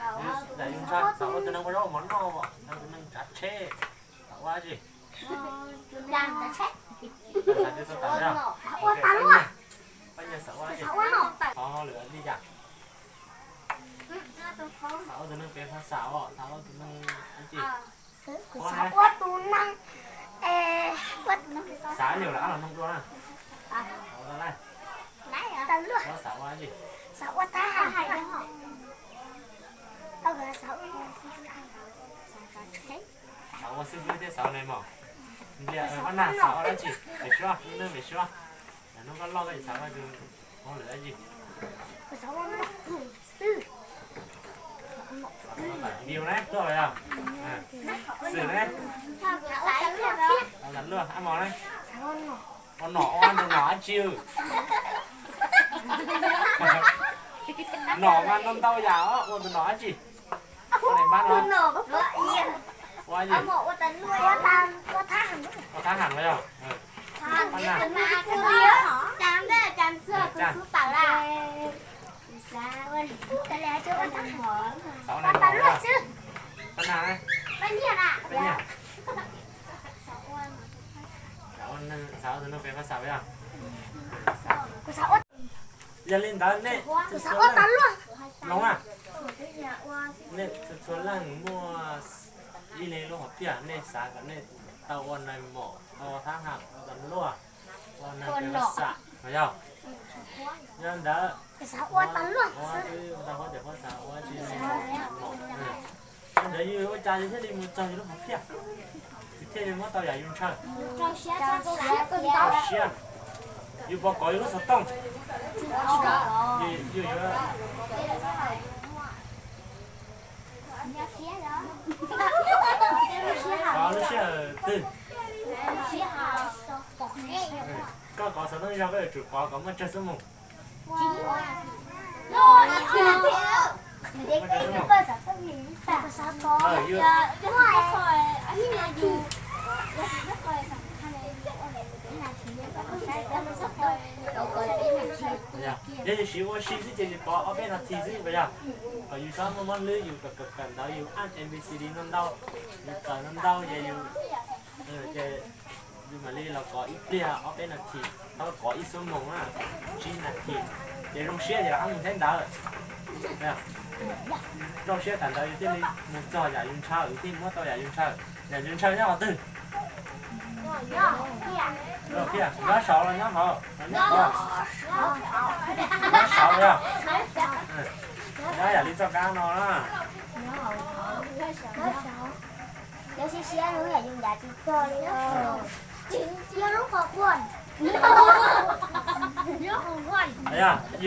Yam yus ntshaw xav ua tus neeg ua zaub ua mov noj, tus neeg tsav tsheb, xav ua dab tsi? Ua tas lua, pab nyiaj xav ua dab tsi? Qhov lwm li cas? Xav ua tus neeg pem phas xas os, xav ua tus neeg dab tsi? Kuv xav ua tus neeg, xav nyuam lawm ab los noog dua na. Xav ua tas lua, xav ua dab tsi? Xav ua thab ham. Xav ua xib fwb thiab xav ua nai mos. Nplias, pab nag xav ua dab tsi? Pem suab, lub neej pem suab. Hnub koj loj koj xav ua tus hauj lwm dab tsi? View ne, tuaj los yog? Xwm ne? Xav ua tas luaj, ab mos ne? Ua nom, ua tus nom dab tsi? Nom mas ntau ntau yam os, ua tus nom dab tsi? Ua nai npab no. Ua, ua thab ham los yog? Xav ua nai mos, pab nag ne? Pab nyiaj. Xav ua tus neeg pem phas xas yog? Yog li ntawd nej, xav ua tas luaj, mloog na. Nej txhua txhua leej muaj ib leeg lub hom phiaj, nej xav kom nej tau ua nai mos, tau ua thab ham, ua tas luaj, ua neeg pem phas xas los yog? Yog ntawd, ua tas luaj, ua tas luaj, xav ua tsis, yog ntawd yus ua cas yus thiaj li mus txog yus lub hom phiaj, yus thiaj li muab tau yam yus ntshaw? Rau siab, yus puas kov yus lub xov tooj? Yus yuav kov lub sij hawm twg? Koj kov xov tooj zog koj yuav tsum kov kom muaj tsawg xuab moos? Yog yus siv ua si xwb ces yus pov ob peb nas this xwb puas yog? Kom yus txhob muaj mob hlwb, yus kawm kawm ntawv, yus ab M B C D no ntau, yus kawm no ntau ces yus, ces yus mam li los kov ib pliag ob peb nas this, txhob kov ib xuab moos na, tsib nas this, ces zoo siab ces rov qab mus thiab ntawd. Rau siab kawm ntawv yus thiaj li mus txog yam yus ntshaw, yus thiaj muab tau yam yus ntshaw. Yam yus ntshaw nyob qhov twg? Nyob saud los nyob hauv? Nyob saud yog? Nyob yam li txoj kab no na. Yus siab siab yus ncav tsis txog li. Yog lub qhov quaj, yus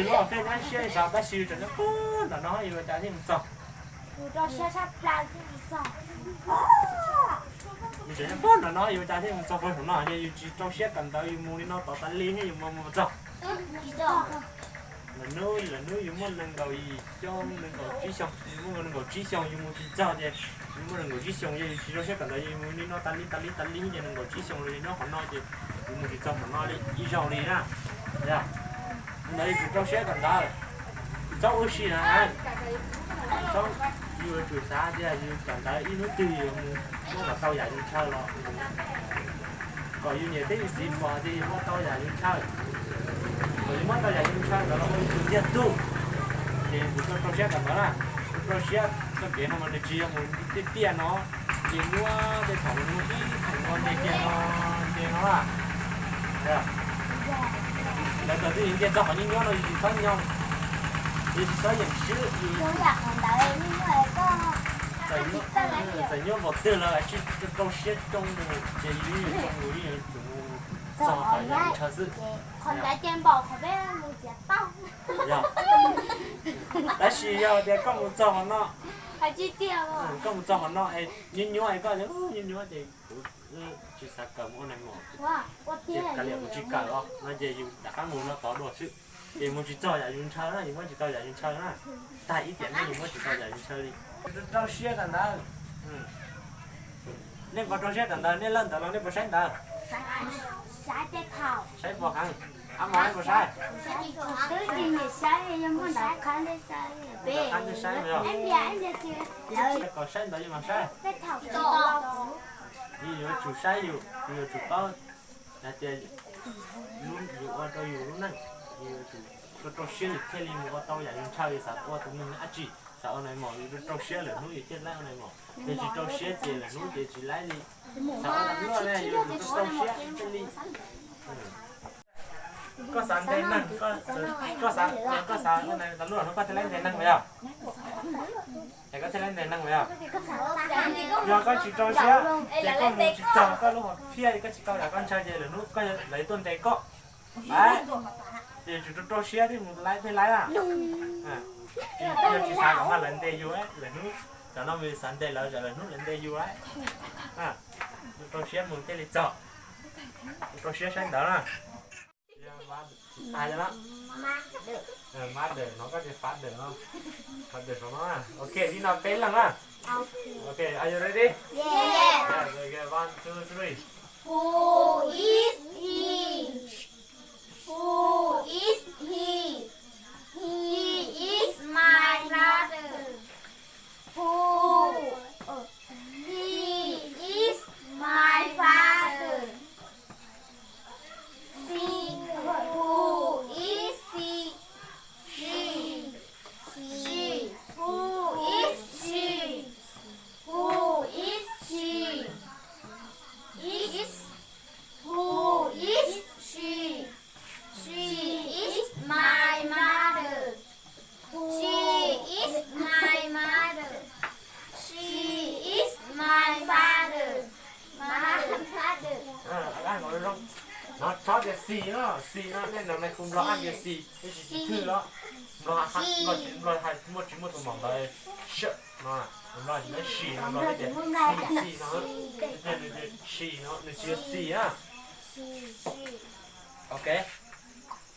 lub qhov peb nyob siab li saud tab sis yus tseem nyob puag nram no yus ua cas thiaj mus txog? Yus tseem nyob puag nram no yus ua cas thiaj mus txog puag saum no, yog yus tsis rau siab kawm ntawv yus mus li no tod tas li thiab yus mus mus txog. Lwm hnub, lwm hnub yus muaj nees nkaum yim xyoo, nees nkaum tsib xyoo, yus muaj nees nkaum tsib xyoo yus mus tsis txog ces, yus muaj nees nkaum tsib xyoo yog yus tsis rau siab kawm ntawv yus mus li no tas li tas li tas li ces nees nkaum tsib xyoo los yus nyob qhov no ces yus mus tsis txog qhov no li ib zaug li na. Ntawd yus tsum rau siab kawm ntawv, txhob ua si na. Txhob, yus yuav tsum xav tias yus kawm ntawv ib hnub twg yus mus muab kom tau yam yus ntshaw los, kom yus niam thiab yus txiv pom tias yus muab tau yam yus ntshaw. Kom yus muab tau yam yus ntshaw ntawd los ua yus tus ntiag tug, ces yus tsum rau siab kawm ntawv na. Rau siab txoj kev no mas nws tsis yog mus tiaj tiaj no, ces muab tej thaum mus ib theem no nce kiag no, nce no na. Lawv txawm twb nce txog qhov nyuaj nyuaj no yus tsis txhob nyo, yus tsis txhob yeem swb. Txawm nyuaj npaum twg los tsis rau siab coob mus ces yus yeej yuav tsum mus, yeej yuav tsum mus txog qhov yam yus ntshaw xwb. Qhov ntawd ces npaum qhov peb mus txiav taub. Yog, tab sis yog tias koj mus txog qhov no, koj mus txog qhov no es nyuaj nyuaj es koj tias nyuaj nyuaj ces kuv tsis xav kawm mus ua nais mom, ces kav liam kuv tsis kawm os no ces yus rov qab mus no tod dua xwb. Ces mus tsis txog yam yus ntshaw na, yus muab tsis tau yam yus ntshaw na. Tag ib tiam neej yus muab tsis tau yam yus ntshaw li. Rau siab kawm ntawv. Nej puas rau siab kawm ntawv, nej lawm ntawd los nej puas saib ntawv? Saib puas heev? Ab, mas mus saib. Twb tsis nyiam saib, yog muaj ntawv qhab ntej saib. Ntawv qhab ntej saib mas yog. Kom saib ntawv yus mas saib. Yus yuav tsum saib yus, yus yuav tsum paub hais tias yus ua rau yus lub neej, yus yuav tsum rau rau siab yus thiaj li mus ua tau yam yus ntshaw, yus xav ua tus neeg dab tsi, xav ua nais mos yus rau rau siab lawm hnub yus thiaj laib ua nais mos. Yog tsis rau siab ces lawm hnub ces tsis laib li. Xav ua luaj ne yus rau rau siab thiaj li. Koj xav ntes neeg, koj xav, koj xav ua nais mos luaj hnub koj thiaj laib ntes neeg mas yog. Es koj thiaj laib ntes neeg mas yog. Yog koj tsis rau siab ces koj mus tsis txog koj lub hom phiaj, koj tsis tau yam koj ntshaw ces lawm hnub koj, lawv tuaj ntes koj. Ces yuav tsum rau rau siab thiaj mus laib thiaj laib na. Yog tsis xav kom mas lawv ntes yus lawm hnub, cov no mas yus xav ntes lawv, lawm hnub lawv ntes yus lawm. Rau siab mus thiaj li txog. Rau siab saib ntawv na. Mother no, koj tias father no. Father saum no na. Ok, li no peb leeg na. Ok, are you ready? Yes. Ok, one, two, three. Who is he? Who is he? He is my father. Who? He is my father. She, who is she? She, she. Who is she? Who is she? Is, who is she? She is my mother. She is my mother. She is my father. My father. Nov txhob tias xis no, xis no, nej nov na, kuv Nplog hais tias xis, tab sis tsis thwj los. Nplog hais, Nplog tsis, Nplog hais muaj tsis muaj tus mom ntawd, sij no, Nplog tsis muaj sij no, Nplog tias xis no, nws tias xis no, nws tsis yog xis na. Ok,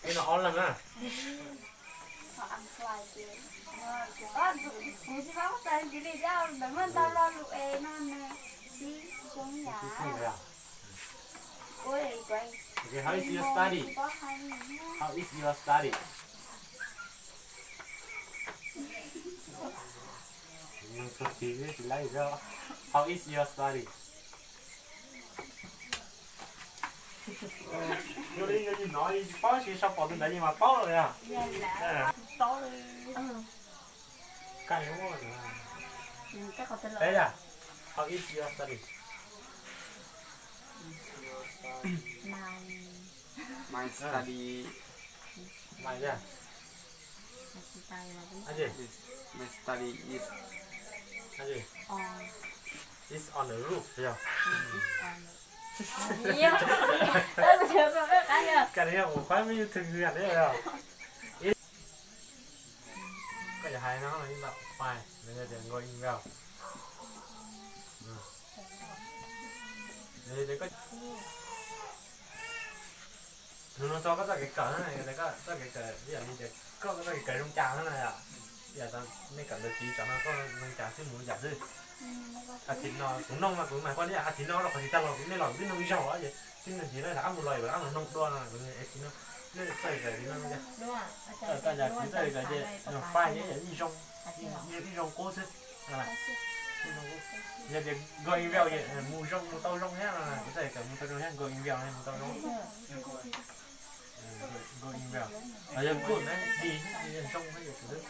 li no ob leeg na. Okay, how is your study? How is your study? How is your study? Yog li yog yus hnov yus tsis paub, tsis sau pom tus ntawd yus mas paub lawm yog. Peb yog, how is your study? My study. My yog. My study is. It's on the roof yog. Koj yog ua qhab me youtube yog li yog. Koj yog hais no ib lab file, nws yog tias going well. Nws yog tias koj, nws nug txog koj txoj kev kawm na, yog tias koj txoj kev kawm ib yam li tias koj txoj kev kawm zoo cas na yom. Ib yam nej kawm ntawv txiv tsam no koj zoo cas xwb mus yam xwb. As thiv no kuv noog mas kuv mam quaj li as thiv no rau qhov tsis tag los nej los twb noog ib zaug ces twb nug thiv no ab mus los yuav ab los noog dua no. As thiv no, nej txoj kev kawm thiv no, txoj kev kawm ces file yam yeej zoo, yeej zoo qub xwb. Yog tias going well ces mus zoo, mus tau zoo thiab no, kuv txoj kev kawm mus tau zoo thiab, going well mus tau zoo. Going well. Los yog good na, di, zoo thiab yog good.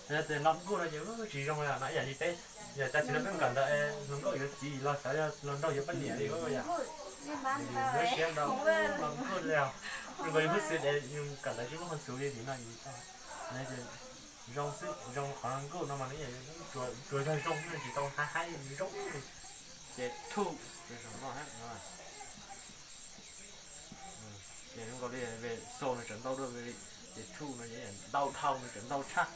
Yog tias not good no ces tsis zoo li no, ib yam li peb, yog tam sim no peb mus kawm ntawv hluas nkauj yuav txiv los xyov yog hluas nraug yuav poj niam li yom. Lub siab ntau, not good li os. Zoo nkaus yus lub xwb es yus kawm ntawv tsis muaj hauj xwm li no yus zoo xwb, zoo qhov not good no mas tsuas yog zoo, tsis tau haib haib zoo li. Ces two, ces zoo nkaus li ve so nws tseem ntau dua li, ces two no ntau dhau nws tseem ntau tshaj.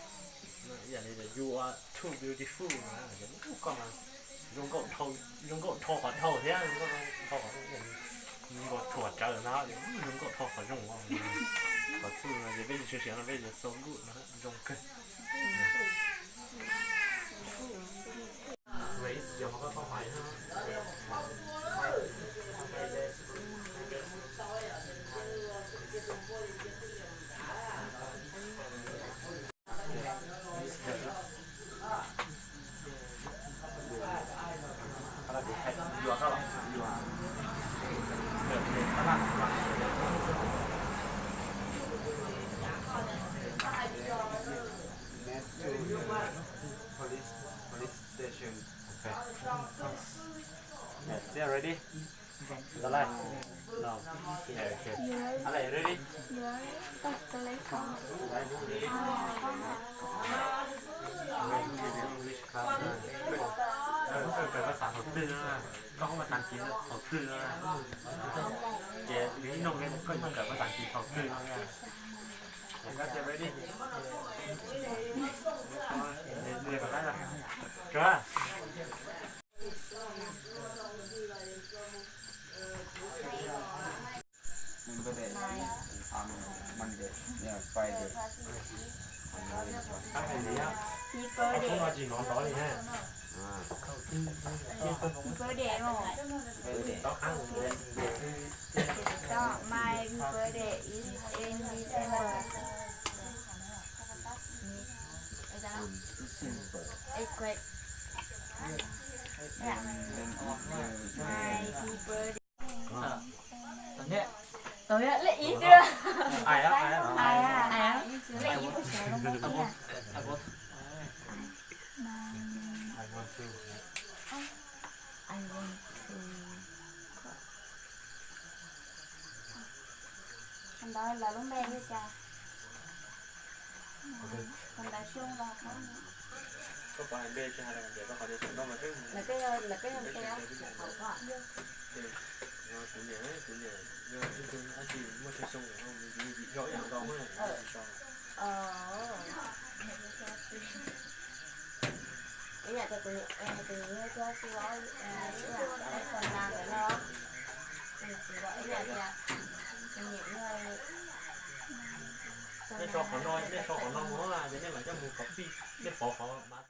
Ib yam li tias you are too beautiful no, koj mas zoo nkauj dhau, zoo nkauj dhau qhov dhau thiab, zoo nkauj dhau qhov zoo, zoo nkauj thuam tsawv no, zoo nkauj dhau qhov zoo. Qhov two no ces peb tsis tshwm sim no peb tias so good no zoo kawg. Raise yog mas koj tau hais na. Hais, hais less, hais less. Okay. Yeah, ready? Zalai. No. Yeah, okay. Alai, ready? Koj kawm vas xav thaum twg no? Koj hoob vas xav kiv thaum twg no? Ces ib nug koj yuav kawm vas xav kiv thaum twg no. Koj ready? Kawm. Monday, um, Monday, yeah, Friday. Happy birthday. Happy birthday. My birthday is in December. Eight grade. Yeah. My birthday. Tau yog lej ib xwb. Ai, ai, ai. Ai, ai, lej ib xwb. I want to. Ntawd lawv lub npe li cas? Ntawd xyoo los. Koj pom hais npe tsis hais los tias koj qhov tias xyoo ntau mas twb. Lawv peb yog, lawv peb yog npe os. Kuv niam, kuv niam yog ib tug dab tsi muaj tsawg xyoo no, yim yim xyoo ib yam nkaus. Ib yam tias kuv niam, kuv niam yog ib tug dab tsi os, ib yam li Xos Nas ntawd no. Kuv txiv los ib yam tias kuv niam yog. Nej so qhov no, nej so qhov no mus, ces nej mam coj mus copy, nej pov qhov mas.